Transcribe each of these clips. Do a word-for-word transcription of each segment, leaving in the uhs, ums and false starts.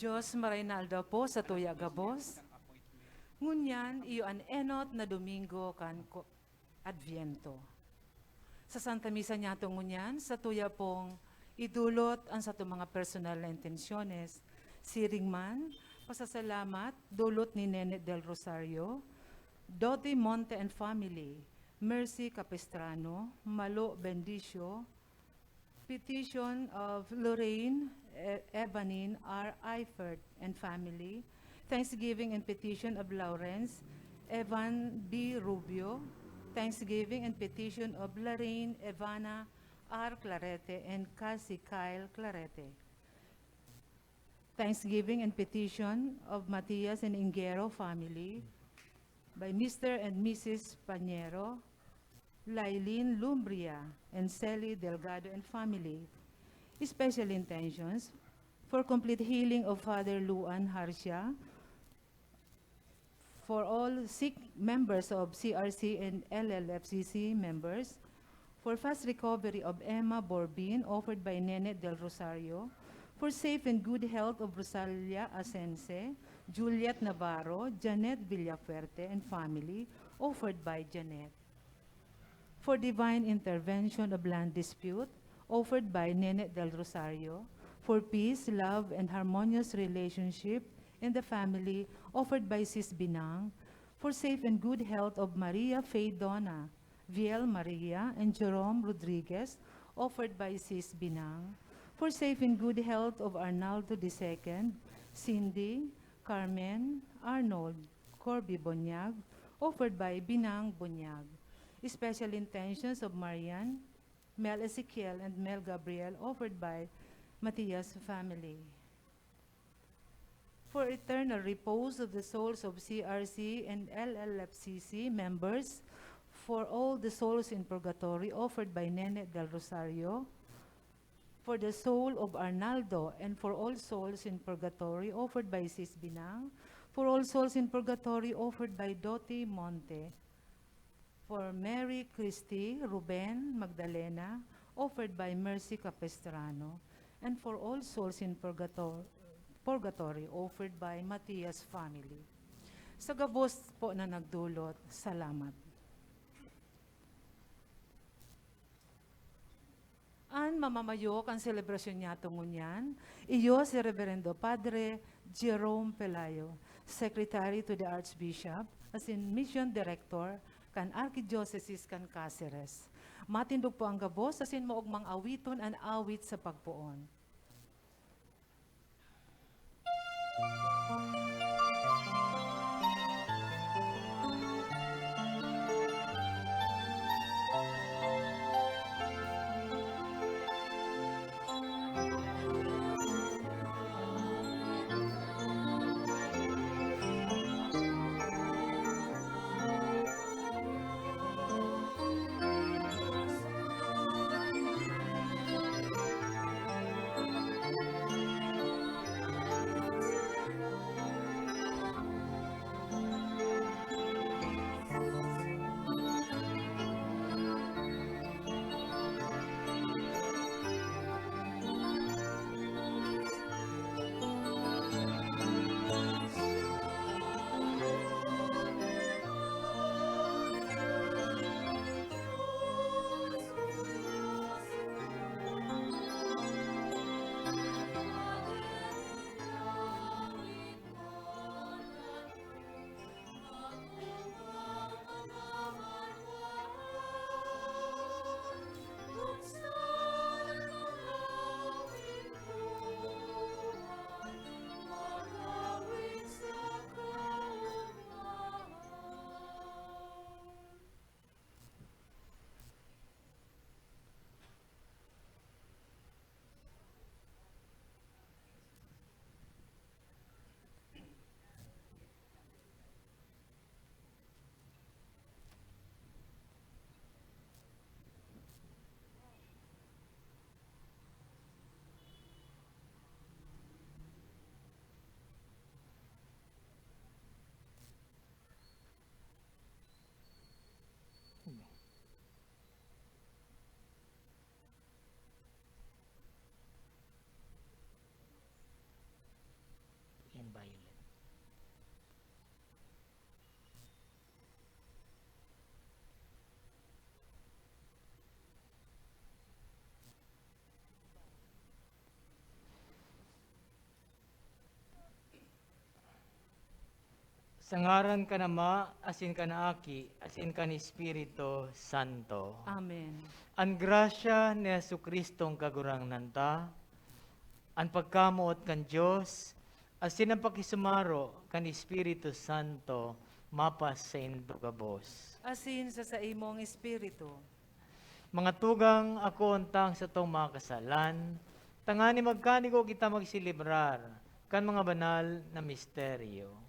Dios, maray na aldaw po sa tuya gabos. Ngunyan, iyo an enot na Domingo kan ko-, Adviento. Sa Santa Misa niyato ngunyan, sa tuya pong idulot an satong mga personal na intensyones. Siring man, pasasalamat, dulot ni Nene del Rosario, Doti Monte and family, Mercy Capistrano, Malo Bendicio, petition of Lorraine E-, Evanin R. Eifert and family, thanksgiving and petition of Lawrence Evan B. Rubio, thanksgiving and petition of Lorraine Evana R. Clarete and Cassie Kyle Clarete. Thanksgiving and petition of Matias and Ingero family by Mister and Missus Pañero, Lailin Lumbria, and Sally Delgado and family. Special intentions for complete healing of Father Luan Harsia, for all sick members of C R C and L L F C C members, for fast recovery of Emma Borbin, offered by Nene del Rosario, for safe and good health of Rosalia Asense, Juliet Navarro, Janet Villafuerte, and family, offered by Janet. For divine intervention of land dispute, offered by Nene del Rosario. For peace, love, and harmonious relationship in the family, offered by Sis Binang. For safe and good health of Maria Faye Dona, Viel Maria, and Jerome Rodriguez, offered by Sis Binang. For safe and good health of Arnaldo the second, Cindy, Carmen, Arnold, Corby Bonyag, offered by Binang Bonyag. Special intentions of Marian, Mel Ezekiel, and Mel Gabriel, offered by Matias family. For eternal repose of the souls of C R C and L L F C C members, for all the souls in purgatory, offered by Nene del Rosario, for the soul of Arnaldo, and for all souls in purgatory, offered by Sis Binang, for all souls in purgatory, offered by Doti Monte, for Mary, Christy, Ruben, Magdalena, offered by Mercy Capistrano, and for all souls in purgato-, purgatory, offered by Matias family. Sa gabos po na nagdulot, salamat. An mamamayo kan selebrasyon niyato ngunyan, iyo si Reverendo Padre Jerome Pelayo, Secretary to the Archbishop, asin Mission Director kan Arkidiocese kan Caceres. Matindog po an gabos asin maogmang awiton an awit sa pagpoon. Sa ngaran kan Ama, asin kan Aki, asin kan Espiritu Santo. Amen. An grasya ni Jesu-Cristong Kagurangnan ta, an pagkamoot kan Dios, asin an pakisumaro kan Espiritu Santo mapasaindo gabos. Asin sa saimong espiritu. Mga tugang, akoon ta ang satong mga kasalan, tangani magkanigo kita magselebrar kan mga banal na misteryo.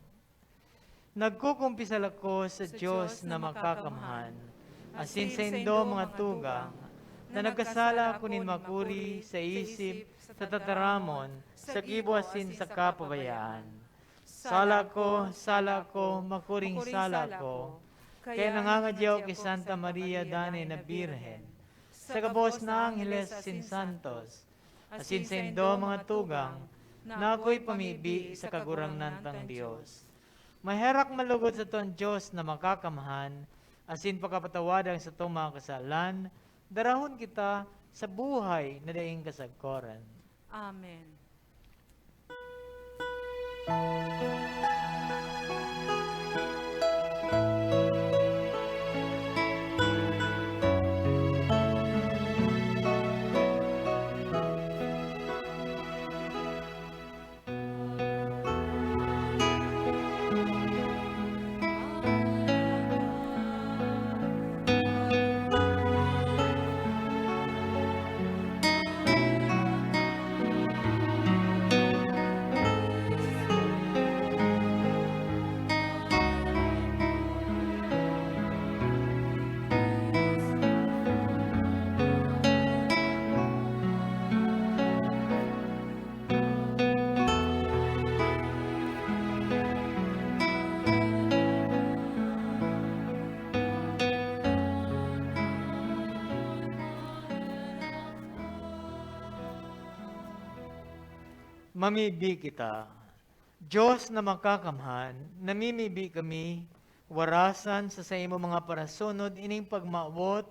Nagkukumpisal ako sa Sa Dios Dios na na makakamhan, makakamhan, asin asin saindo, saindo, mga mga tugang, tugang, na na nagkasala nagkasala ako ako nin nin makuri makuri sa sa isip, sa sa tataramon, tataramon, sa sa gibo gibo asin asin sa sa kapabayaan. Kapabayaan. Sala ko, sala ko, makuring Makuring sala sala ko, ko, kaya kaya nangangadyaw nangangadyaw ki ko ki Santa Santa Maria Maria Danay na Birhen, sa gabos na angheles asin santos, asin saindo, mga tugang, na ako'y pamibi sa Kagurangnan tang Dios. Maherak malugod sato an Dios na makakamhan, asin pakapatawad ang satong mga kasalan, darahon kita sa buhay na daing kasagkoran. Amen. Mamibi kita. Dios na makakamhan, namimibi kami, warasan sa saimo mga parasunod ining pagmawot,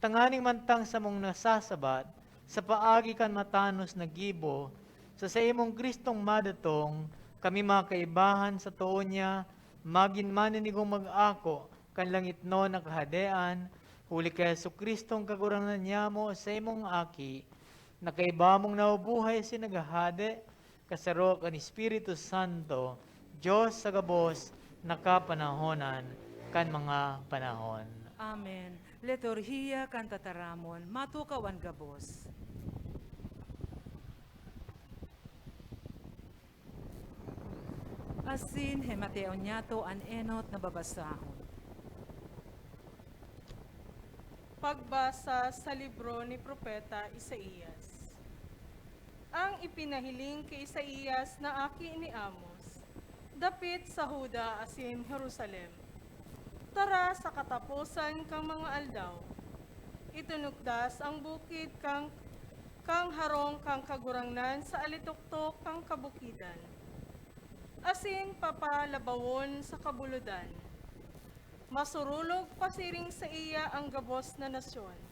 tanganing mantang samong nasasabat sa paagi kan matanos na gibo, sa saimong Cristong madatong, kami mga kaibahan sa too niya, magin maninigong mag-ako kan langitnon na Kahadean, huli ki Jesu-Cristong Kagurangnan nyamo, saimong Aki, na kaiba mong nabubuhay asin naghahade, kasaro kan Espiritu Santo, Dios sa gabos na kapanahonan kan mga panahon. Amen. Liturhiya kan Tataramon, matukaw an gabos. Asin himateon niyato an enot na babasahon. Pagbasa sa libro ni Propeta Isaias. Ang ipinahiling ki Isaias na aki ni Amos, dapit sa Juda asin Jerusalem. Tara sa kataposan kan mga aldaw, itunukdas ang bukid kan, kan harong kan Kagurangnan sa alitoktok kan kabukidan, asin papalabawon sa kabulodan. Masurulog pasiring saiya an gabos na nasyon.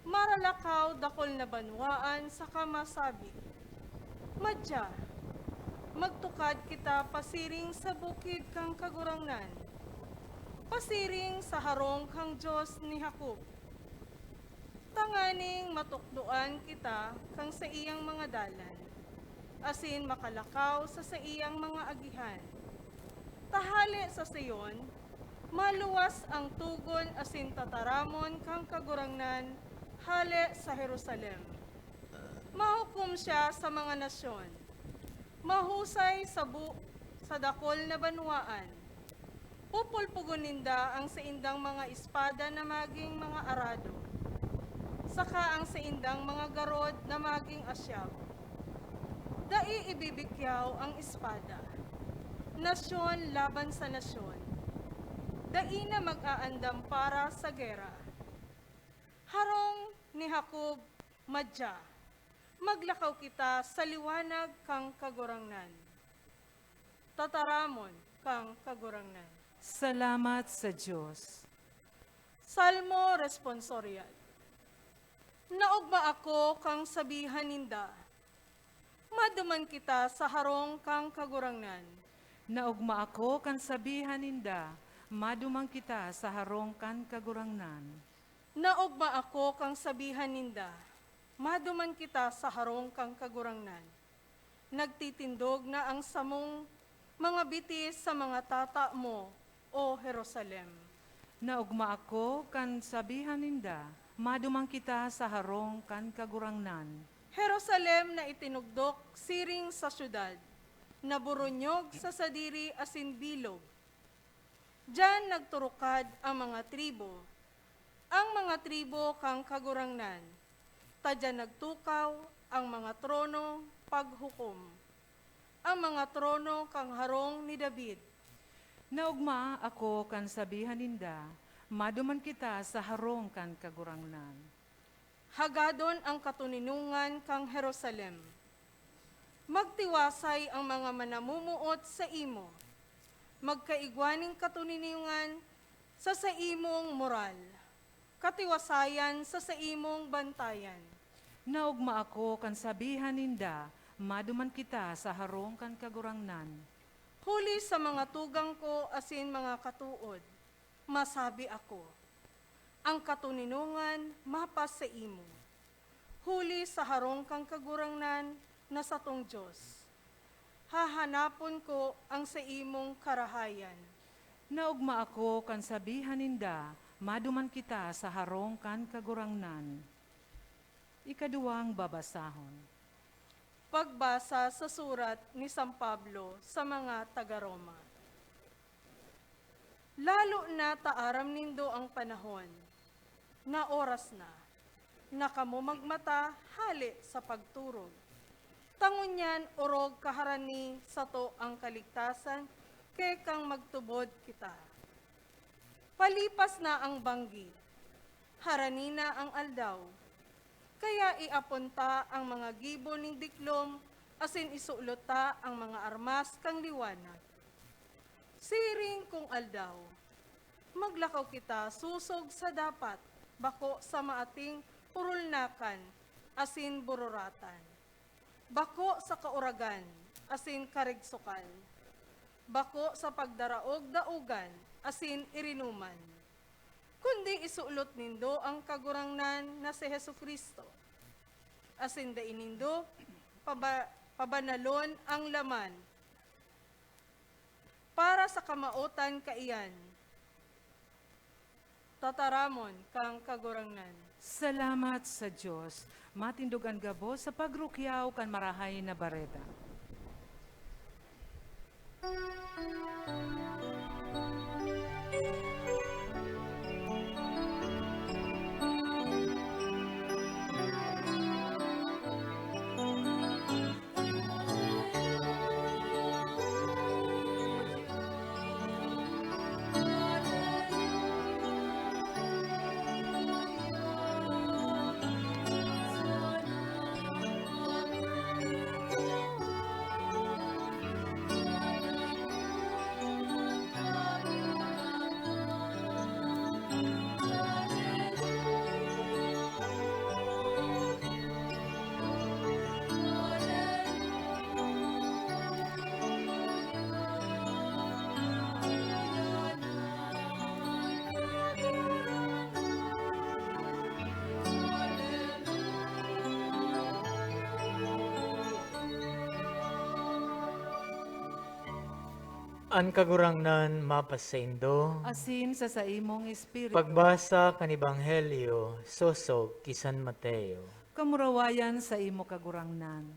Maralakaw dakul na banwaan saka masabi, "Madya, magtukad kita pasiring sa bukid kan Kagurangnan, pasiring sa harong kan Dios ni Jacob, tanganing matukdoan kita kan saiyang mga dalan, asin makalakaw sa saiyang mga agihan." Ta hale sa Sion, maluwas an togon asin tataramon kan Kagurangnan hale sa Jerusalem. Mahukom siya sa mga nasyon, mahusay sa bu-, sa dakul na banwaan. Pupulpugon ninda ang saindang mga espada na magin mga arado, saka ang saindang mga garod na magin asyab. Dai ibibikyaw ang espada, nasyon laban sa nasyon. Dai na mag-aandam para sa gera. Harong ni Jacob, madya, maglakaw kita sa liwanag kan Kagurangnan. Tataramon kan Kagurangnan. Salamat sa Dios. Salmo Responsorial. Naogma ako kan sabihan ninda, "Maduman kita sa harong kan Kagurangnan, Naogma ako kan sabihan ninda, "Maduman kita sa harong kan Kagurangnan." Naogma ako kan sabihan ninda, "Maduman kita sa harong kan Kagurangnan." Nagtitindog na ang samong mga bitis sa mga tata mo, O Jerusalem. Naogma ako kan sabihan ninda, "Maduman kita sa harong kan Kagurangnan." Jerusalem na itinugdok siring sa syudad, na buronyog sa sadiri asin bilog. Diyan nagturukad ang mga tribo, ang mga tribo kan Kagurangnan. Ta diyan nagtukaw ang mga trono paghukom, ang mga trono kan harong ni David. Naogma ako kan sabihan ninda, "Maduman kita sa harong kan Kagurangnan." Hagadon ang katoninongan kan Jerusalem. Magtiwasay ang mga manamumuot saimo. Magkaigwa nin katoninongan sa saimong moral, katiwasayan sa saimong bantayan. Naogma ako kan sabihan ninda, "Maduman kita sa harong kan Kagurangnan." Huli sa mga tugang ko asin mga katood, masabi ako, "Ang katoninongan mapas saimo." Huli sa harong kan Kagurangnan na satong Dios, hahanapon ko ang saimong karahayan. Naogma ako kan sabihan ninda, "Maduman kita sa harong kan Kagurangnan." Ikaduwang babasahon. Pagbasa sa surat ni San Pablo sa mga taga Roma. Lalo na ta aram nindo ang panahon, na oras na, na kamo magmata hale sa pagturog. Ta ngunyan orog kaharani sato ang kaligtasan, kaya kang magtubod kita. Palipas na ang banggi, harani na ang aldaw. Kaya iapon ta ang mga gibo nin diklom asin isulot ta ang mga armas kan liwanag. Siring kung aldaw, maglakaw kita sosog sa dapat, bako sa maating hurulnakan asin bururatan, bako sa kauragan asin karigsokan, bako sa pagdaraog-daogan asin irinuman, kundi isulot nindo an Kagurangnan na si Jesu-Cristo, asin dai nindo paba-, pabanalon an laman para sa kamawotan kaiyan. Tataramon kan Kagurangnan. Salamat sa Dios. Matindog an gabos sa pagrukyaw kan Marahay na Bareta. An Kagurangnan mapasaindo. Asin sa saimong espiritu. Pagbasa kan Ebanghelyo sosog ki San Mateo. Kamurawayan saimo, Kagurangnan.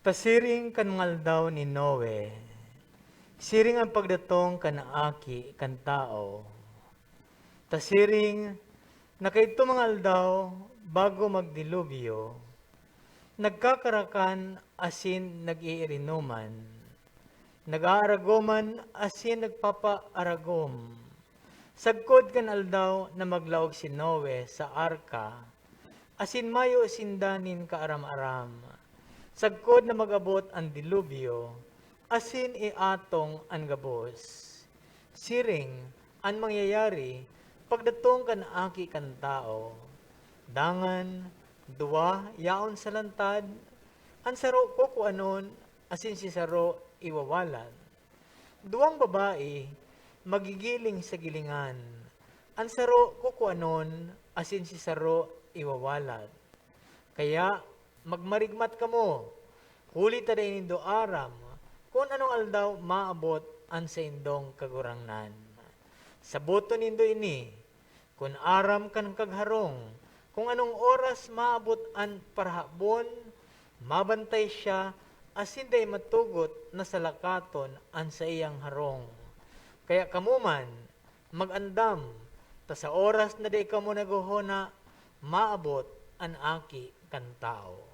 Ta siring kan mga aldaw ni Noe, siring an pagdatong kan Aki kan Tawo. Ta siring na kaidto mga aldaw, bago magdilubyo, nagkakarakan asin nag-iirinuman, nag-aaragoman asin nagpapaaragom. Sagkod kan aldaw na maglaog si Noe sa arka, asin mayo sinda nin kaaram-aram, sagkod na mag-abot an dilubyo, asin iatong an gabos. Siring an mangyayari pagdatong kan Aki kan Tawo. Dangan, duwa yaon sa lantad, An saro kukuanon, asin si saro iwawalan. Duwang babae magigiling sa gilingan. An saro kukuanon, asin si saro iwawalan. Kaya magmarigmat kamo, huli ta dai nindo aram kun anong aldaw maabot an saindong Kagurangnan. Saboton nindo ini, kun aram kan kagharong kun anong oras maabot an parahabon, mabantay siya asin dai matugot na salakaton an saiyang harong. Kaya kamo man, mag-andam, ta sa oras na dai kamo naghohona, maabot an Aki kan Tawo.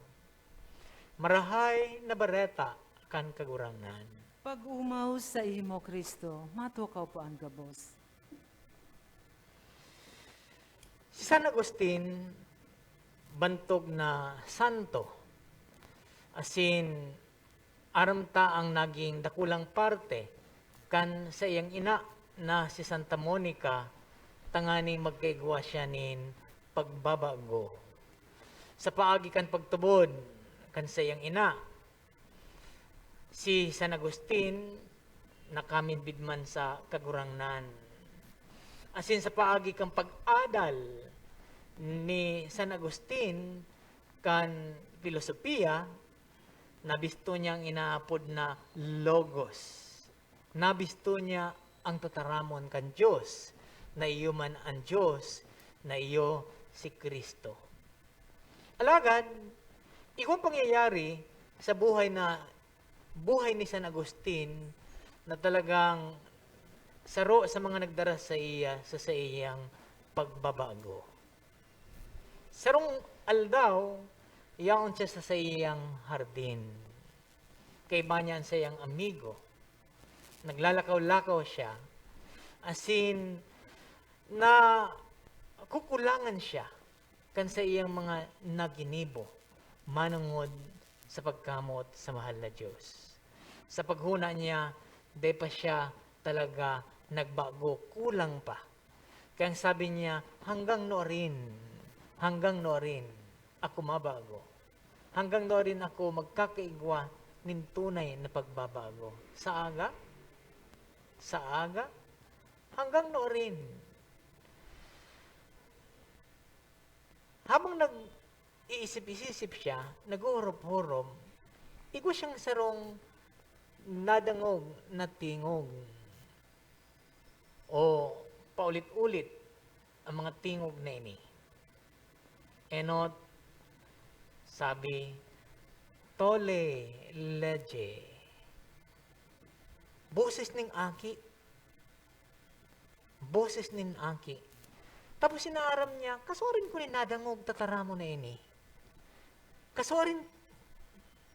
Marahay na Bareta kan Kagurangnan. Pag-omaw saimo, Cristo. Matukaw po an gabos. Si San Agustin, bantog na santo, asin aram ta ang naging dakulang parte kan saiyang ina na si Santa Monica, tanganing magkaigwa siya nin pagbabago. Sa paagi kan pagtubod kan saiyang ina, si San Agustin nakamidbid man sa Kagurangnan. Asin sa paagi kan pag-adal ni San Agustin kan pilosopiya, nabisto niya ang inaapod na Logos. Nabisto niya ang tataramon kan Dios, na iyo man an Dios, na iyo si Cristo. Alagad, igwang pangyayari sa buhay na, buhay ni San Agustin na talagang saro sa mga nagdara sa iya, sa saiyang pagbabago. Sarong aldaw, yaon siya sa saiyang hardin. Kaiba niya an saiyang amigo. Naglalakaw-lakaw siya, asin nakukulangan siya kan saiyang mga naginibo manongod sa pagkamot sa mahal na Dios. Sa paghona niya, dai pa siya talaga nagbago, kulang pa. Kaya ang sabi niya, "Hanggang nuarin, hanggang nuarin ako mabago. Hanggang nuarin ako magkakaigwa nin tunay na pagbabago. Sa aga, sa aga, hanggang nuarin." Habang nag-iisip-isip siya, naghuhurom-hurom, igwa siyang sarong nadangog na tingog o paulit-ulit ang mga tingog na ini. Enot, sabi, "Tolle, lege." Boses ning aki. Boses nin aki. Tapos inaaram niya, "Kasuarin ko nin nadangog tataramon na ini. Kasuarin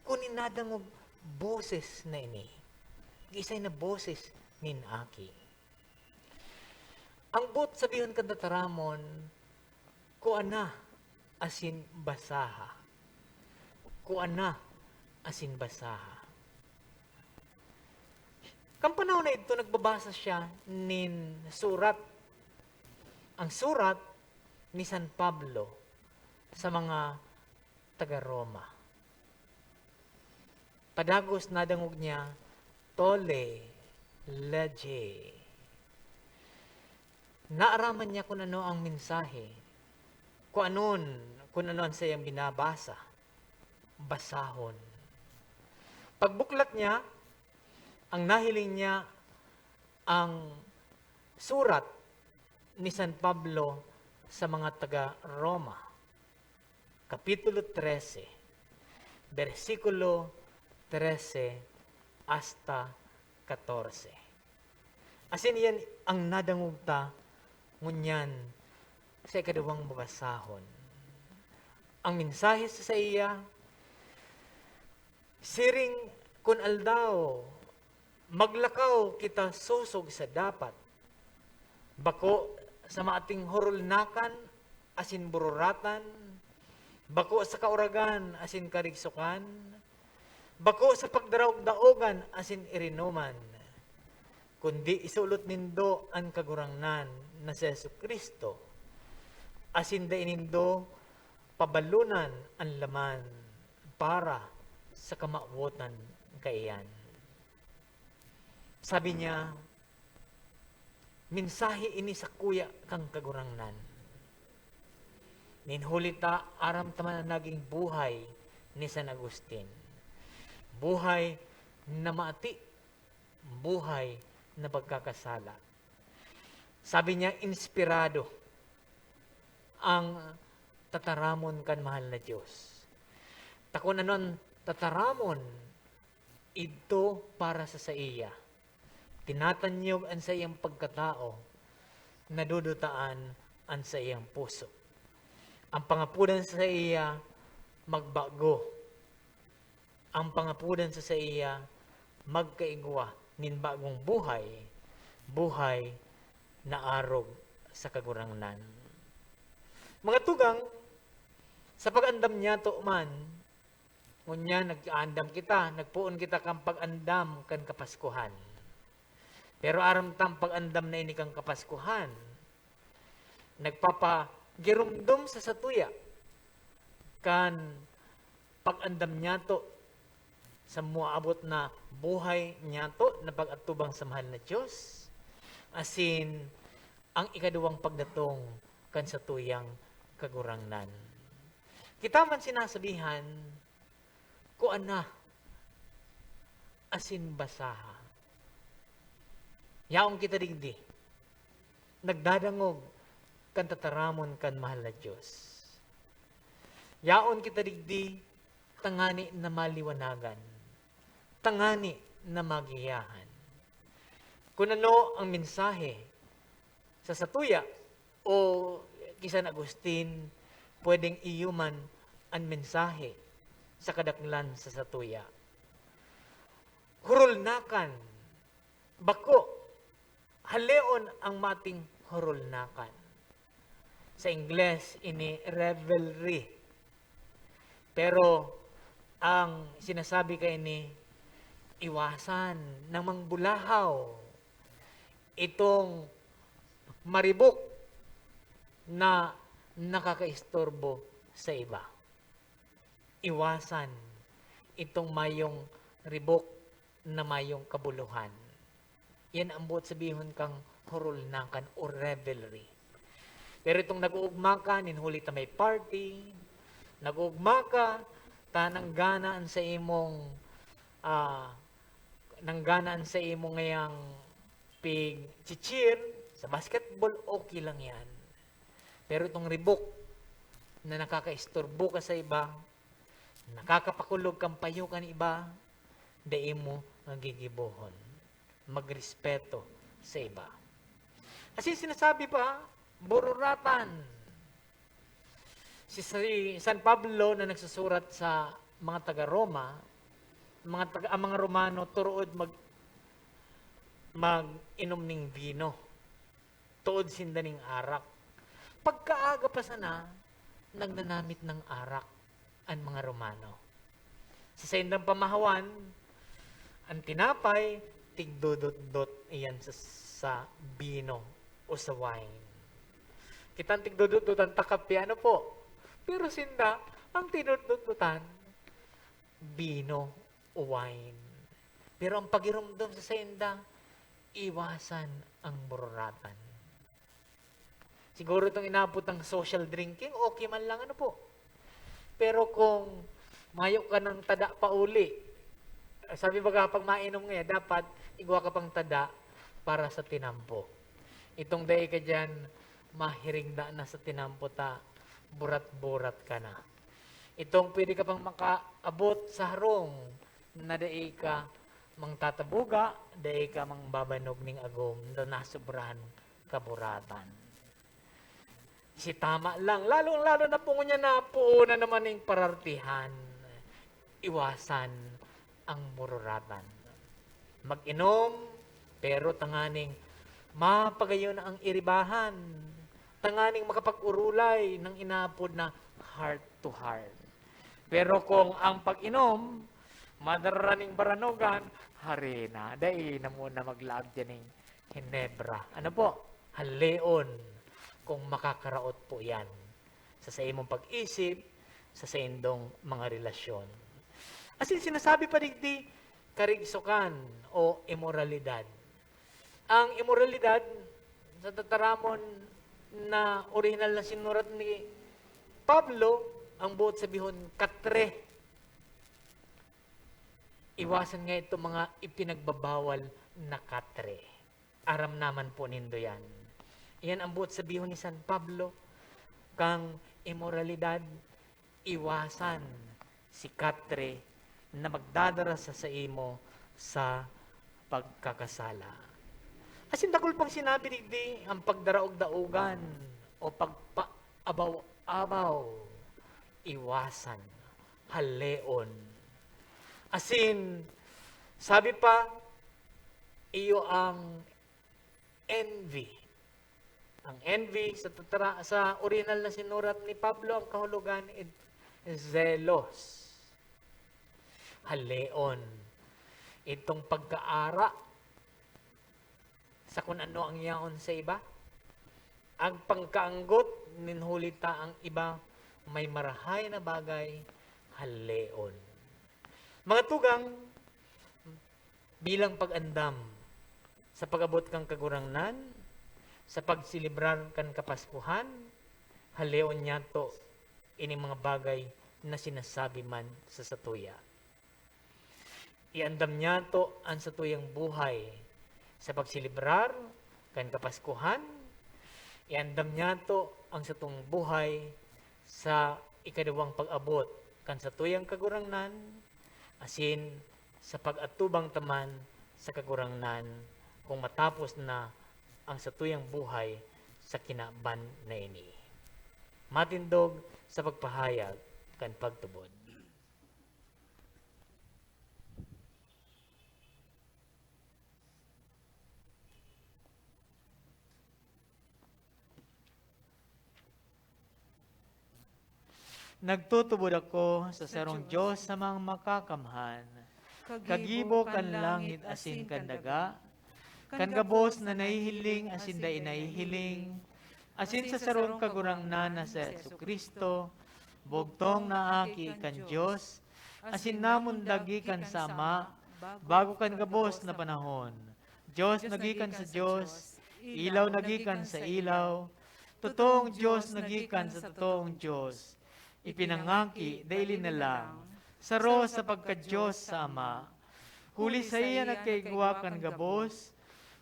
ko nin nadangog boses na ini." Giisay na boses nin aki. Ang boot sabihon kan tataramon, "Kua na asin basaha. Kua na asin basaha." Kan panahon na idto, nagbabasa siya nin surat. Ang surat ni San Pablo sa mga taga Roma. Padagos nadangog niya, "Tolle, lege." Naaraman niya kun ano ang mensahe, kun anon, kun ano an saiyang binabasa, basahon. Pagbuklat niya, ang nahiling niya ang surat ni San Pablo sa mga taga Roma. Kapitulo trese, bersikulo trese hasta katorse. Asin iyan ang nadangog ta ngunyan sa ikaduwang babasahon. Ang mensahe sa saiya, "Siring kun aldaw, maglakaw kita sosog sa dapat, bako sa mating horolnakan asin bururatan, bako sa kauragan asin karigsokan, bako sa pagdaraog-daogan asin irinoman, kundi isulot nindo an Kagurangnan na si Jesu-Cristo, asin dai nindo pabalonan an laman para sa kamawotan kaiyan. Sabi niya, "Mensahe ini sakuya kan Kagurangnan. Nin huli ta, aram ta man an nagin buhay ni San Agustin. Buhay na mati, buhay na pagkakasala." Sabi niya, inspirado ang tataramon kan mahal na Diyos. Ta kun ano an tataramon, idto para sa saiya. Tinatanyog an saiyang pagkatao, nadudutaan an saiyang puso. Ang pangapudan sa saiya, magbago. Ang pangapudan sa saiya, magkaigwa nin bagong buhay, buhay na arog sa Kagurangnan. Mga tugang, sa pag-andam niyato man, ngunyan nag-aandam kita, nagpoon kita kan pag-andam kan Kapaskuhan. Pero aram tang pag-andam na ini kan Kapaskuhan, nagpapagiromdom sa satuya kan pag-andam niyato sa maabot na buhay niyato na pag-atubang sa mahal na Diyos, asin ang ikaduwang pagdatong kan satuyang Kagurangnan. Kita man sinasabihan, kuana asin basaha. Yaon kita digdi, nagdadangog kan tataramon kan mahal na Diyos. Yaon kita digdi tangani na maliwanagan, tangani na magiyahan. Kun ano ang mensahe sa satuya o ki San Agustin, pwedeng iyo man an mensahe sa kadaklan sa satuya. Hurulnakan, bako, haleon ang mating hurulnakan. Sa Ingles, ini revelry. Pero ang sinasabi kaini, iwasan na mangbulahaw itong maribok na nakakaisturbo sa iba. Iwasan itong mayong ribok na mayong kabuluhan. Yan ang buot sabihon kang hurulnakan o revelry. Pero itong nag-uugma ka, nin huli ta may party, nag-uugma ka, ta nanggana an sa imong, ah, nanggana an sa imong ngayang pig-cheer sa basketball, okay lang yan. Pero itong ribok na nakakaisturbo ka sa iba, nakakapakulog kan payo kan iba, dai mo nga gigibohon. Magrespeto sa iba. Asin sinasabi pa, bururatan. Si, si San Pablo na nagsusurat sa mga taga Roma, mga taga, ang mga Romano, turuod mag, mag-inom ning bino. Tuod sinda ning arak. Pagkaaga pa sana, nagnanamit ng arak an mga Romano. Sa saindang pamahawan, an tinapay, tigdodotdot iyan sa, sa bino o sa wine. Kita an tigdodotdot an takapi, ano po? Pero sinda, ang tinodotdotan, bino o wine. Pero ang pagiromdom sa sainda, iwasan ang bururatan. Siguro itong inabot ng social drinking, okay man lang, ano po. Pero kung mayo ka ng tada pauli, sabi baga, pag mainom nga, dapat igwa ka pang tada para sa tinampo. Itong dai ka diyan, mahirig na, na sa tinampo ta, burat-burat ka na. Itong pwede ka pang makaabot sa harong na dai ka mangtatabuga, dai ka mangbabanog ning agom na nasobrahan kaburatan. Si tama lang, lalong-lalo na po ngunyan na puon na naman ning parartihan, iwasan ang mururatan. Mag-inom, pero tanganing mapagayon ang iribahan, tanganing makapag-urulay ng inaapod na heart to heart. Pero kung ang pag-inom, madara ning baranogan, hari na, dai na muna maglaag diyan ning Hinebra. Ano po? Haleon, kung makakaraot po yan sa saimong pag-isip, sa saindong mga relasyon. Asin sinasabi pa digdi, karigsokan o imoralidad. Ang imoralidad, sa tataramon na orihinal na sinurat ni Pablo, ang boot sabihon, katre. Iwasan nga itong mga ipinagbabawal na katre. Aram naman po nindo yan. Iyan ang boot sabihon ni San Pablo, kang imoralidad, iwasan si katre na magdadara sa saimo sa pagkakasala. Asin dakul pang sinabi digdi, ang pagdaraog-daogan o pagpaabaw-abaw, iwasan, haleon. Asin, sabi pa, iyo ang envy. Ang envy, sa tatra-, sa orihinal na sinurat ni Pablo, ang kahulogan, it, zelos. Haleon. Itong pagkaara sa kun ano ang yaon sa iba. Ang pagkaanggot nin huli ta ang iba may marahay na bagay, haleon. Mga tugang, bilang pag-andam sa pag-abot kan Kagurangnan, sa pagselebrar kan Kapaskuhan, haleon niyato ining mga bagay na sinasabi man sa satuya. Iandam niyato an satuyang buhay sa pagselebrar kan Kapaskuhan. Iandam niyato ang satong buhay sa ikaduwang pag-abot kan satuyang Kagurangnan, asin sa pag-atubang ta man sa Kagurangnan kung matapos na ang satuyang buhay sa kinaban na ini. Matindog sa pagpahayag kan pagtubod. Nagtutubod ako sa sarong Diyos, Diyos sa mga makakamhan, kagibo kan langit asin kan daga, kan gabos na nahihiling asin dai nahihiling, asin sa sarong Kagurangnan na si Jesu-Cristo, bugtong na Aki kan Diyos, asin namundag gikan sa Ama, bago kan gabos na panahon. Diyos na gikan sa Diyos, ilaw na gikan sa ilaw, totoong Diyos na gikan sa totoong Diyos. Ipinangaki, dai linalang, saro sa pagka-Diyos sa Ama. Huli saiya nagkaigwa kan gabos,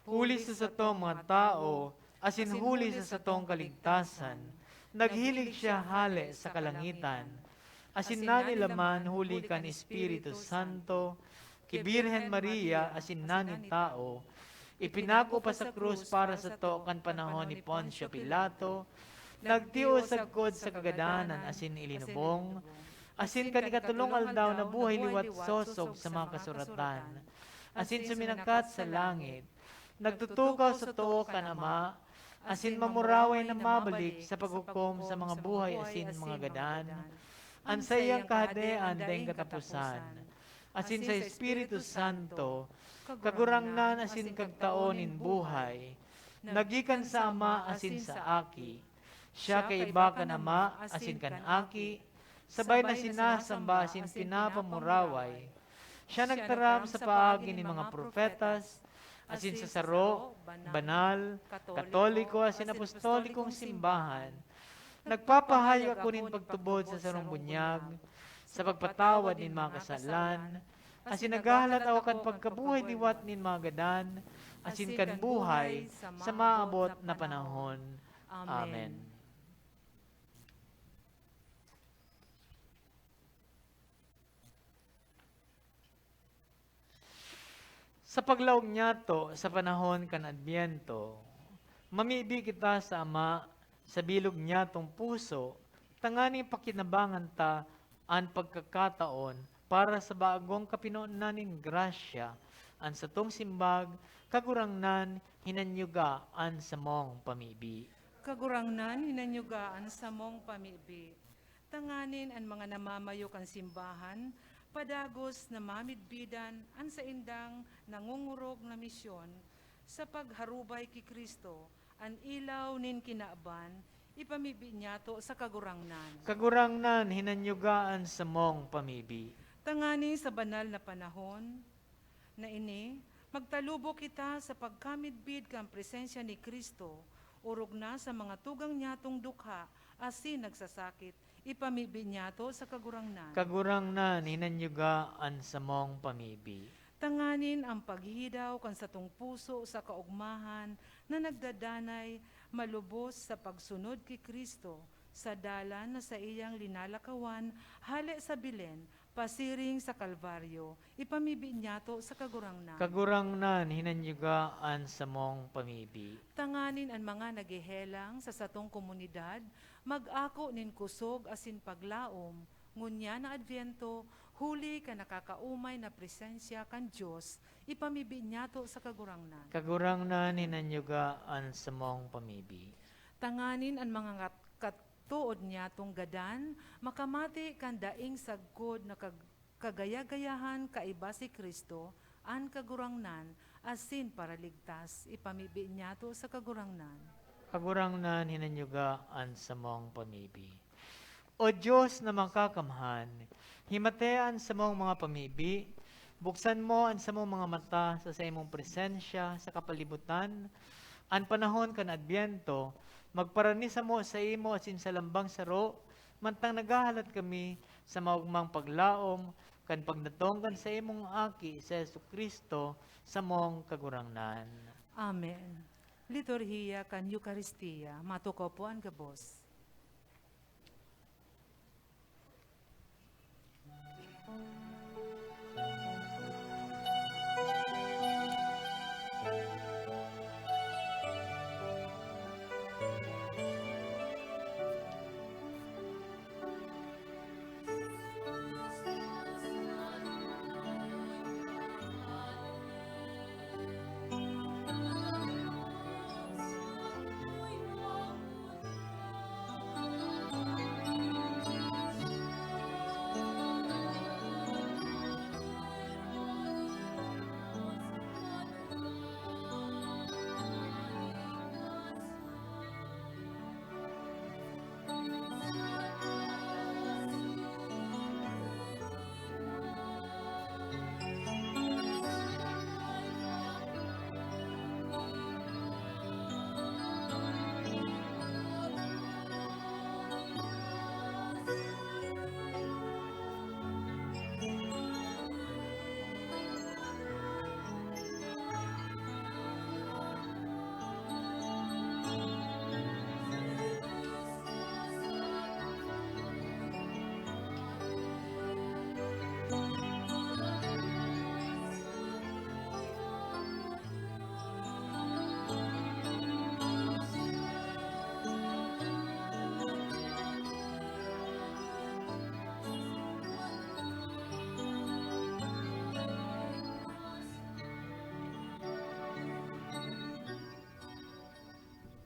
huli sa satong mga tawo, asin huli sa satong kaligtasan, naghilig siya hale sa kalangitan, asin nanilaman huli kan Espiritu Santo, ki Birhen Maria asin nanin tawo, ipinako pa sa krus para sato kan panahon ni Poncio Pilato, nagtios sagkod sa kagadanan asin ilinubong, asin kan ikatolong aldaw nabuhay liwat sosog sa mga kasuratan, asin suminakat sa langit. Nagtutukaw sa too kan Ama, asin mamuraway na mabalik sa paghukom sa mga buhay asin mga gadan. An saiyang kahadean daing kataposan, asin sa Espiritu Santo, Kagurangnan asin Kagtao nin buhay, na gikan sa Ama asin sa Aki. Siya kaiba kan Ama asin kan Aki, sabay na sinasamba asin pinapamuraway. Siya nagtaram sa paagi nin mga propetas, asin sa saro, banal, katoliko asin apostolikong simbahan. Nagpapahayag ako nin pagtubod sa sarong bunyag, sa pagpatawad nin mga kasalan, asin naghahalat ako kan pagkabuhay liwat nin mga gadan, asin kan buhay sa maabot na panahon. Amen. Sa paglaog niyato sa panahon kan Adbyento, mamibi kita sa Ama sa bilog niyatong puso, tanganing pakinabangan ta an pagkakataon para sa bagong kapinonan nin grasya, an satong simbag, Kagurangnan, hinanyuga an samong pamibi. Kagurangnan, hinanyuga an samong pamibi. Tanganing an mga namamayo kan simbahan, padagos na mamidbidan an saindang nangongorog na misyon sa pagharubay ki Cristo, an ilaw nin kinaban, ipamibi niyato sa Kagurangnan. Kagurangnan, hinanyuga an samong pamibi. Tanganing sa banal na panahon na ini, magtalubo kita sa pagkamidbid kan presensya ni Cristo, orog na sa mga tugang niyatong dukha asin nagsasakit, ipamibi niyato sa Kagurangnan. Kagurangnan, hinanyuga an samong pamibi. Tanganing an paghihidaw kan satong puso sa kaogmahan na nagdadanay malubos sa pagsunod ki Cristo, sa dalan na saiyang linalakawan hale sa Belen pasiring sa Kalbaryo, ipamibi niyato sa Kagurangnan. Kagurangnan, hinanyuga an samong pamibi. Tanganing an mga naghehelang sa satong komunidad mag-ako nin kusog asin paglaom, ngunyan na Adbyento, huli kan nakakaomay na presensya kan Dios, ipamibi niyato sa Kagurangnan. Kagurangnan, hinanyuga an samong pamibi. Tanganing an mga kat-, katood niyatong gadan makamate kan daing sagkod na kag-, kagaya-gayahan kaiba si Cristo, an Kagurangnan, asin Paraligtas, ipamibi niyato sa Kagurangnan. Kagurangnan, hinanyuga an samong pamibi. O Dios na makakamhan, himatea an samong mga pamibi, buksan mo an samong mga mata sa saimong presensya sa kapalibutan. An panahon kan Adbyento, magparani samo saimo asin sa lambang saro, mantang naghahalat kami sa maogmang paglaom kan pagdatong kan saimong Aki, si Jesu-Cristo, samong Kagurangnan. Amen. Liturhiya kan Eukaristia. Matukaw po an gabos.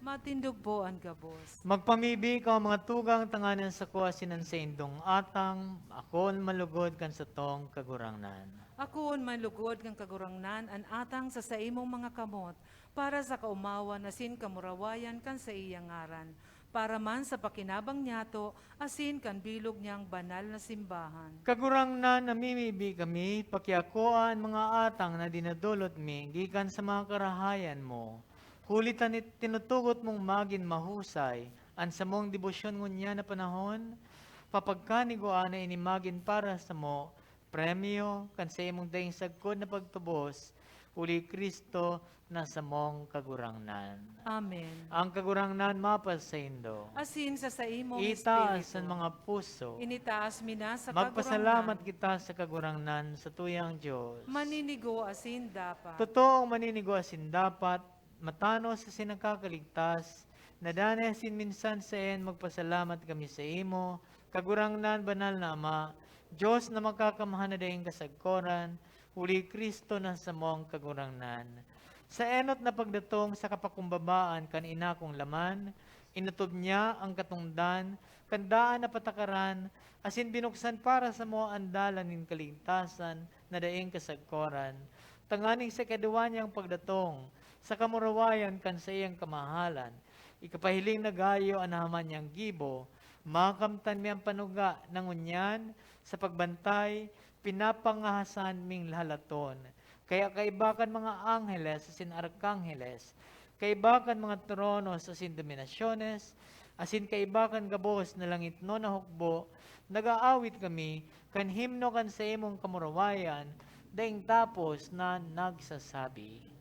Matindog po an gabos. Magpamibi kaw, mga tugang, tanganing an sako asin an saindong atang, akoon manlugod kan satong Kagurangnan. Akoon manlugod kan Kagurangnan an atang sa saimong mga kamot, para sa kaomawan asin kamurawayan kan saiyang ngaran, para man sa pakinabang niyato asin kan bilog niyang banal na simbahan. Kagurangnan, namimibi kami, pakiakoa an mga atang na dinodolot mi gikan sa mga karahayan mo. Huli ta ni-, tinutugot mong magin mahusay an samong debosyon ngunyan na panahon, papagkanigwaan na ini magin para samo, premyo kan saimong daing sagkod na pagtubos, huli Cristo na samong Kagurangnan. Amen. Ang Kagurangnan mapasaindo. Asin sa saimong Itaas espiritu. An mga puso. Initaas mi na sa Magpasalamat Kagurangnan. Kita sa Kagurangnan, sa tuyang Dios. Maninigo asin dapat. Totoong maninigo asin dapat, matanos asin nakakaligtas, na danay asin minsan saen magpasalamat kami saimo, Kagurangnan, banal na Ama, Dios na makakamhan na daing kasagkoran, huli Cristo na samong Kagurangnan. Sa enot na pagdatong sa kapakumbabaan kan ina kong laman, inotob niya ang katongdan kan daan na patakaran, asin binuksan para samo an dalan nin kaligtasan na daing kasagkoran, tanganing sa ikaduwa niyang pagdatong, sa kamurawayan kan saiyang kamahalan, ikapahiling na gayo an nahaman niyang gibo, makamtan mi an panuga na ngunyan sa pagbantay pinapangahasan ming lahalaton. Kaya kaiba kan mga angheles asin arkangheles, kaiba kan mga tronos asin dominasyones, asin kaiba kan gabos na langitnon na hukbo, nag-aawit kami kan himno kan saimong kamurawayan, daing tapos na nagsasabi.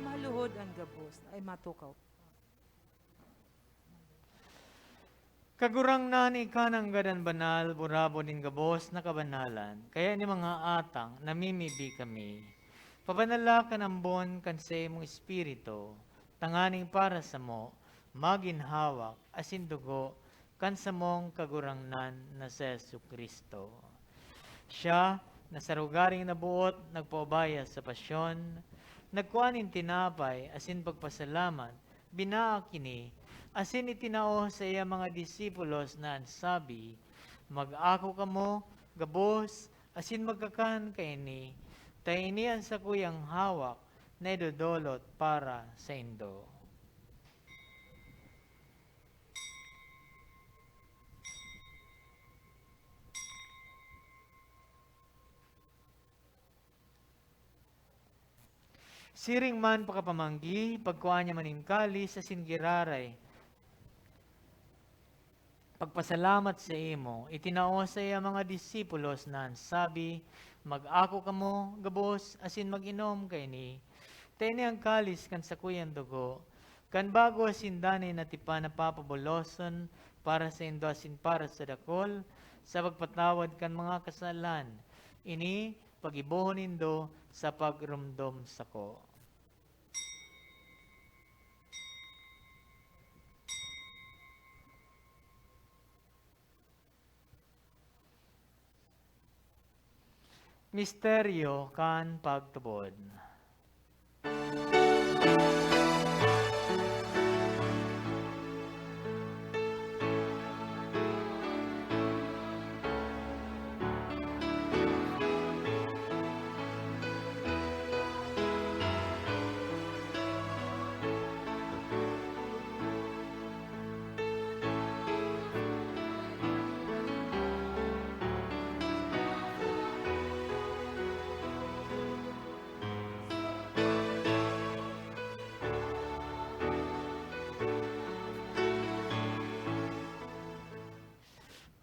Maluhod an gabos. Ay, matukaw. Kagurangnan, ika nanggad an banal, burabod nin gabos na kabanalan. Kaya nin mga atang, namimibi kami. Pabanala kan ambon kan saimong Espiritu, tanganing para samo, magin hawak asin dugo kan samong Kagurangnan na si Jesu-Cristo. Siya, na sa rogaring naboot, nagpaubaya sa pasyon, nagkua nin tinapay asin pagpasalamat, binaak ini, asin itinao sa iya mga disipulos na an sabi, "Mag-ako kamo gabos asin magkakan kaini, ta ini an sakuyang hawak na idodolot para saindo." Siring man pakapamanggi, pagkua niya man nin kalis asin giraray, pagpasalamat sa imo, itinao sa iya mga disipulos na an sabi, "Mag-ako kamo gabos asin mag-inom kaini, ta ini an kalis kan sakuyang dugo, kan bago asin danay na tipan na papabuloson para saindo asin para sa dakul, sa pagpatawad kan mga kasalan. Ini paggibohon nindo sa pagromdom sako." Misteryo kan pagtubod.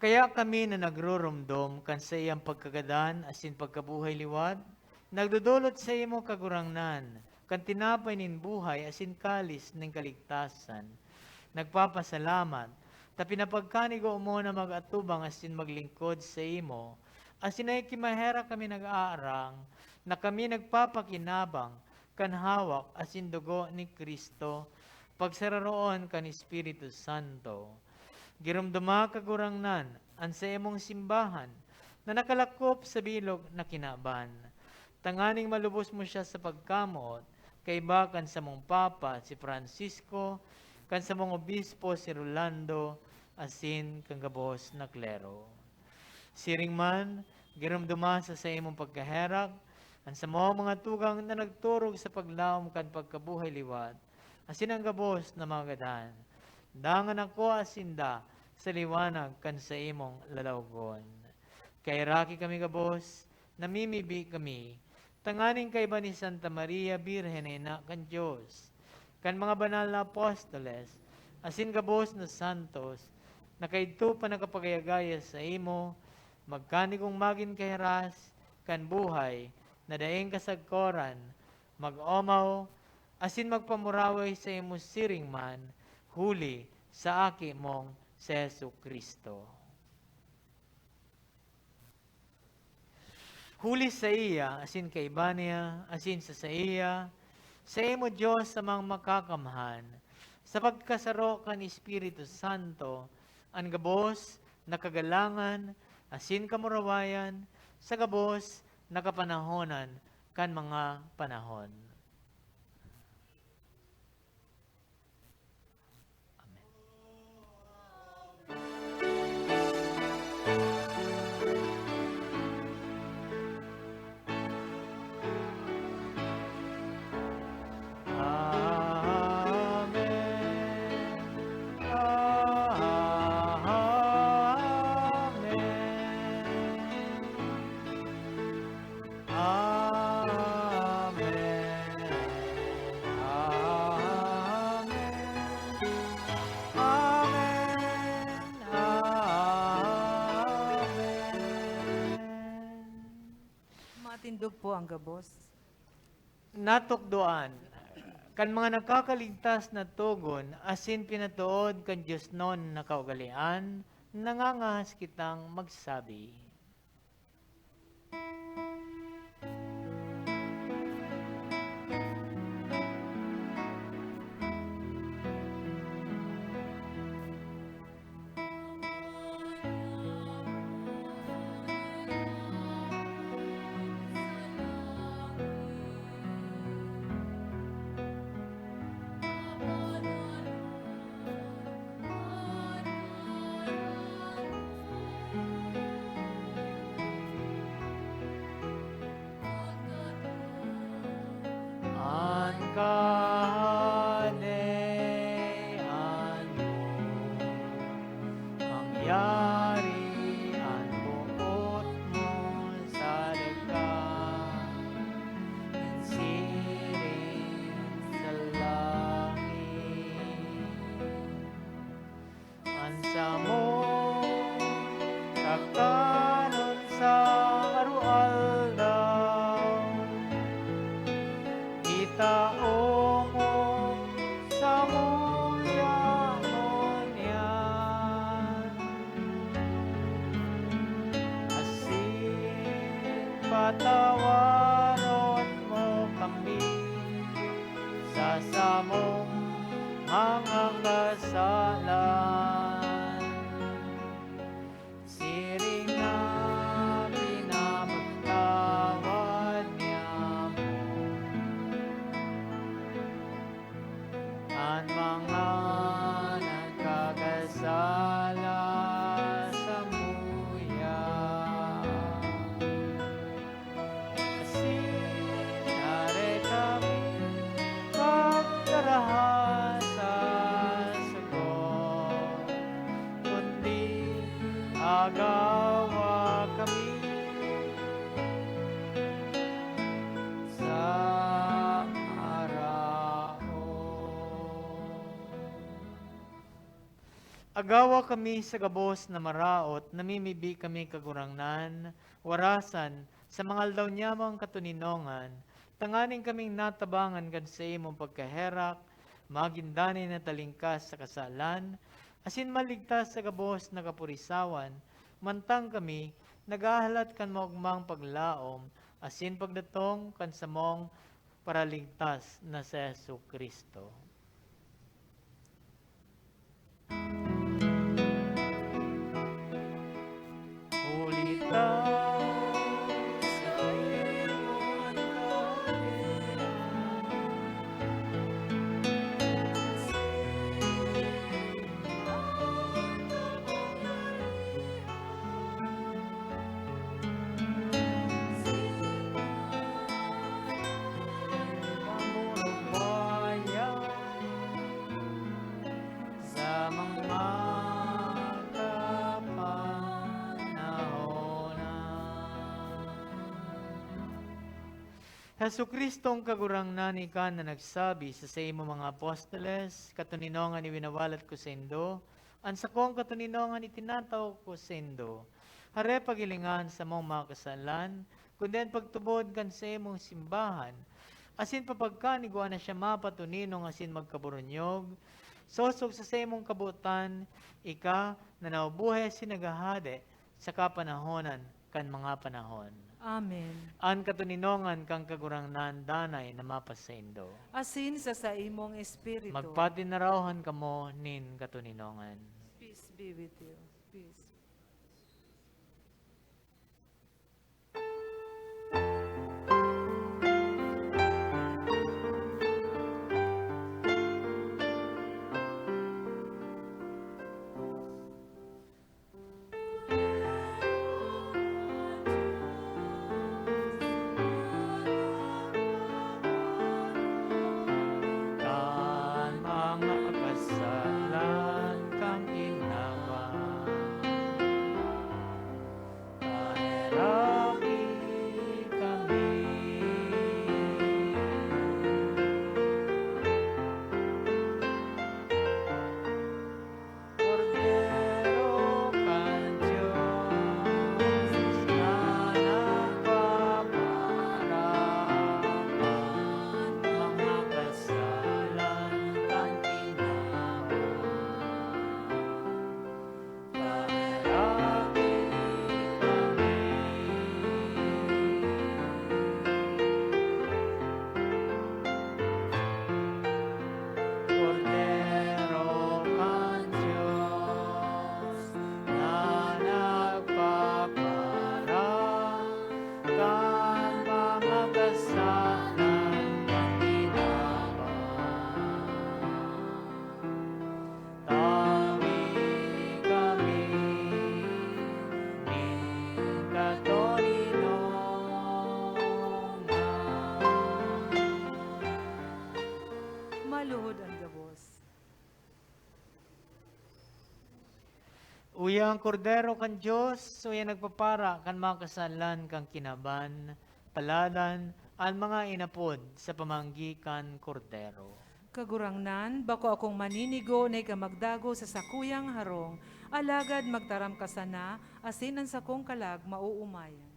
Kaya kami na nagruromdom kan saiyang pagkagadan asin pagkabuhay liwat, nagdodolot saimo, Kagurangnan, kan tinapay nin buhay asin kalis nin kaligtasan, nagpapasalamat ta pinapagkanigo mo na mag-atubang asin maglingkod saimo, asin nakikimaherak kami nag-aarang na kami nagpapakinabang kan hawak asin dugo ni Cristo, pagsararoon kan Espiritu Santo. Giromdoma, Kagurangnan, an saimong simbahan na nakalakop sa bilog na kinaban, tanganing malubos mo siya sa pagkamoot, kaiba kan samong Papa, si Francisco, kan samong Obispo, si Rolando, asin kan gabos na klero. Siring man, giromdoma sa saimong pagkaherak an samong mga tugang na nagturog sa paglaom kan pagkabuhay liwat, asin an gabos na mga gadan, dangan ako asinda sa liwanag kan saimong lalawgon. Kaheraki kami gabos, namimibi kami, tanganing kaiba ni Santa Maria Birhen na ina kan Dios, kan mga banal na apostoles, asin gabos na santos, na kaidto pa nakapagayagaya saimo, magkanigong magin kahiras kan buhay na daing kasagkoran, mag-omaw, asin magpamuraway saimo siring man, huli sa Aki mong si Jesu-Cristo. Huli saiya, asin kaiba niya, asin sa saiya, saimo, Dios Amang Makakamhan, sa pagkasaro kan Espiritu Santo, an gabos na kagalangan asin kamurawayan sa gabos na kapanahonan kan mga panahon. Amen. Amen. Amen. Amen. Amen. Amen. Amen. Matindog po ang gabos. Natukdoan kan mga nakakaligtas na togon asin pinatood kan diosnon na kaugalean, nangangahas kitang magsabi. An Kahadean mo, mangyari an boot mo sa daga, nin siring sa langit. An samong kakanon sa aroaldaw, itao mo samuya ngunyan. Asin patawaron mo kami sa samong mga kasalan, siring na pinapagtawad niamo an mga nagkakasala samuya. Asin dai kami pagdaraha sa sako, kundi agawa kami sa maraot. Agawa kami sa gabos na maraot, namimibi kami, Kagurangnan, warasan, sa mga aldaw niyamong katoninongan, tanganing kaming natabangan kan saimong pagkaherak, magin danay na talingkas sa kasalan, asin maligtas sa gabos na kapurisawan, mantang kami naghahalat kan maogmang paglaom asin pagdatong kan samong Paraligtas na si Jesu-Cristo. Huli ta sa imo an kahadean, sa mga kapanahonan. Jesu-Cristong Kagurangnan, ika na nagsabi sa saimo mga apostoles, "Katoninongan iwinawalat ko saindo, An sakong katoninongan itinataw ko saindo, hare paghilingan sa mong mga kasalan, kundi an pagtubod kan saimong simbahan, asin papagkanigwa na siya mapatoninong asin magkaburunyog, sosog sa saimong kabotan, ika na nabubuhay asin naghahade sa kapanahonan kan mga panahon. Amen. An katoninongan kan Kagurangnan danay na mapasaindo. Asin sa saimong espiritu. Magpatinarahan kamo nin katoninongan. Peace be with you. Peace. Kan mga kasalan kan kinaban, paheraki kami. Kordero kan Dios na nagpaparakan mga kasalan kan kinaban, paheraki kami. Kordero kan Dios na nagpaparakan mga kasalan kan kinaban, tawi kami nin katoninongan. Maluhod an gabos. Uya an Kordero kan Dios, uya nagpapara kan mga kasalan kan kinaban, paladan an mga inapod sa pamanggi kan Kordero. Kagurangnan, bako akong maninigo na ika magdagos sa sakuyang harong, alagad magtaram ka sana, asin an sakong kalag maoomayan.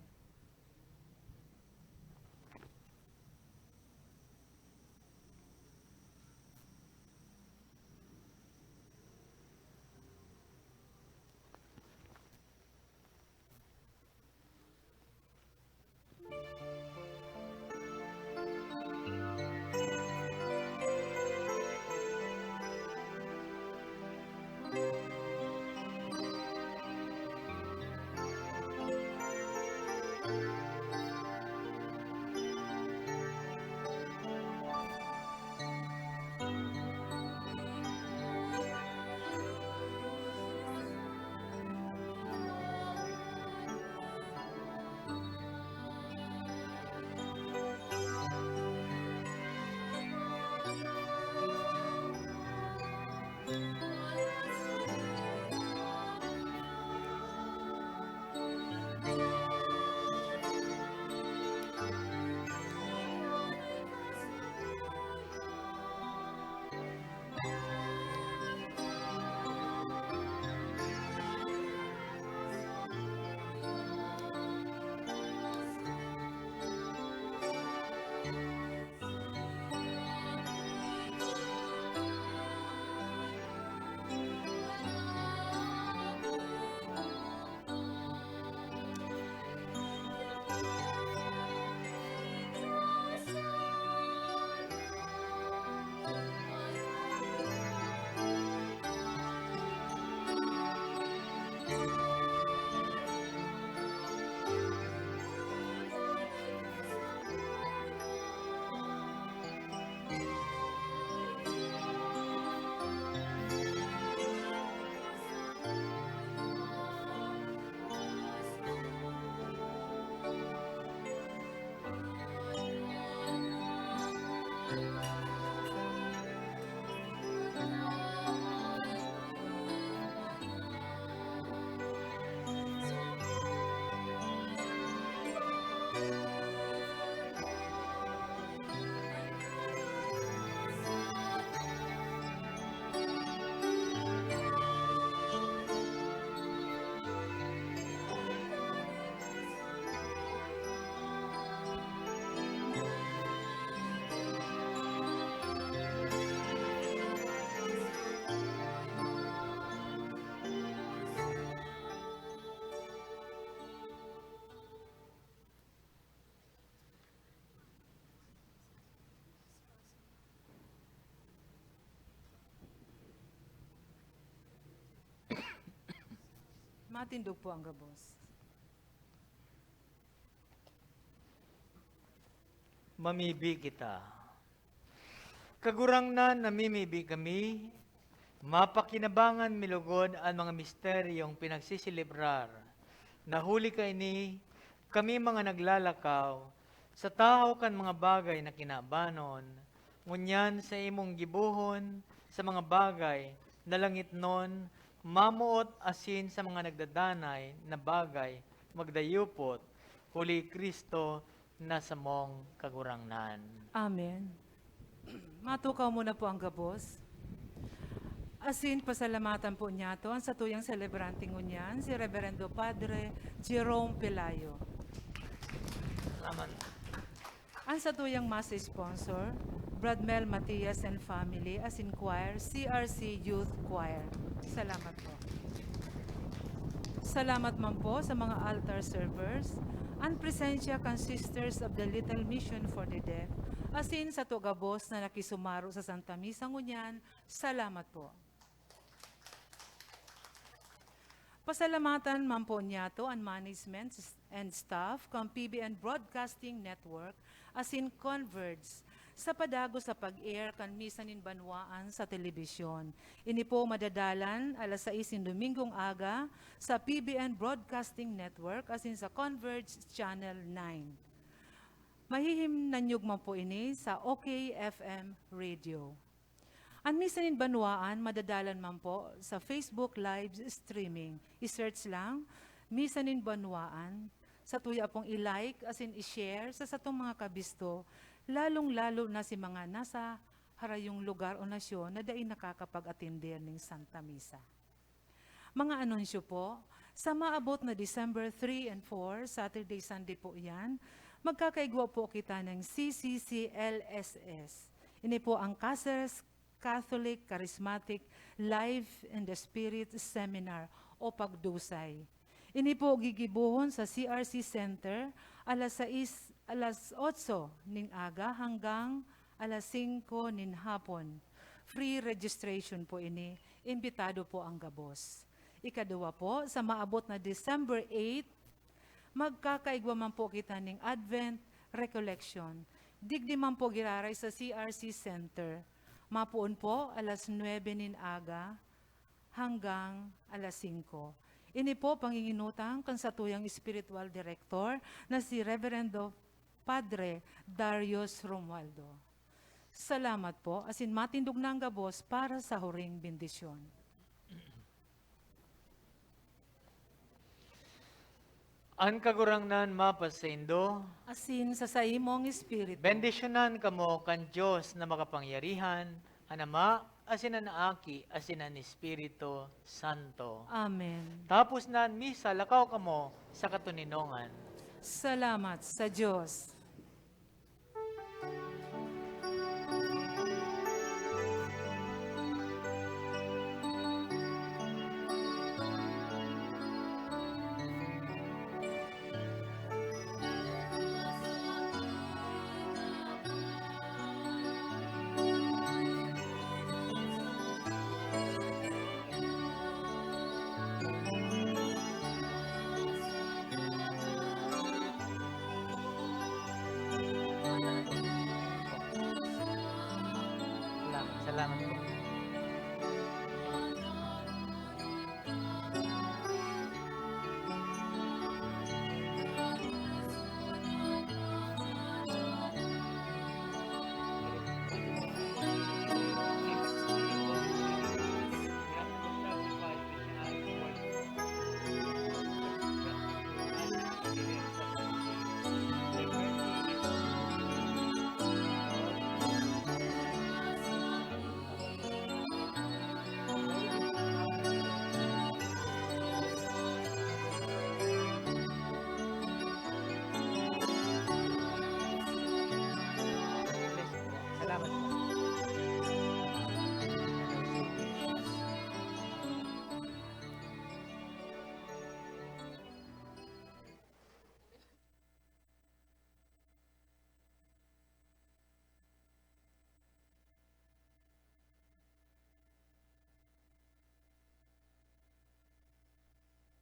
Matindog po ang gabos. Mamibi kita. Kagurangnan, namimibi kami, mapakinabangan mi lugod an mga misteryong pinagseselebrar, na huli kaini, kami mga naglalakaw, sa tahaw kan mga bagay na kinabanon, ngunyan sa imong gibohon sa mga bagay na langitnon, mamoot asin sa mga nagdadanay na bagay magdayupot, huli Cristo na samong Kagurangnan. Amen. Matukaw mo na po ang gabos. Asin pasalamatan po niyato an satuyang selebrante ngunyan, si Reverendo Padre Jerome Pelayo. Salamat. An satuyang mass sponsor, Brad Mel Matias and family, asin choir, C R C Youth Choir. Salamat po. Salamat man po sa mga altar servers, an presensya kan Sisters of the Little Mission for the Deaf, asin sato gabos na nakisumaro sa Santa Misa ngunyan. Salamat po. Pasalamatan man po niyato an management and staff kan P B N Broadcasting Network asin Converge sa padagos sa pag-air kan Misa nin Banwaan sa telebisyon. Ini po madadalan alas sais nin Domingong aga sa P B N Broadcasting Network asin sa Converge Channel nine. Mahihimnanyog man po ini sa OK F M Radio. An Misa nin Banwaan madadalan man po sa Facebook live streaming. I-search lang, Misa nin Banwaan. Satuya pong i-like asin i-share sa satong mga kabisto, lalong-lalo na si mga nasa harayong lugar o nasyon na dai nakakapag-atender nin Santa Misa. Mga anunsyo po, sa maabot na December three and four, Saturday, Sunday po iyan, magkakaigwa po kita nin C C C L S S. Ini po ang Caceres Catholic Charismatic Life in the Spirit Seminar o Pagdusay. Ini po gigibohon sa C R C Center alas sais, alas otso nin aga hanggang alas singko nin hapon. Free registration po ini. Imbitado po ang gabos. Ikaduwa po, sa maabot na December eight, magkakaigwa man po kita nin Advent Recollection. Digdi man po giraray sa C R C Center. Mapoon po, alas nuebe nin aga hanggang alas singko. Ini po panginginutang kan satuyang espiritual direktor na si Reverendo Padre Darius Romualdo. Salamat po, asin matindog na ang gabos para sa huring bendisyon. An Kagurangnan mapasaindo. Asin sa saimong espiritu. Bendisyonan kamo kan Dios na makapangyarihan, an Ama, asin an Aki, asin an Espiritu Santo. Amen. Tapos na an misa, lakaw kamo sa katoninongan. Salamat sa Dios. Salamat, salamat.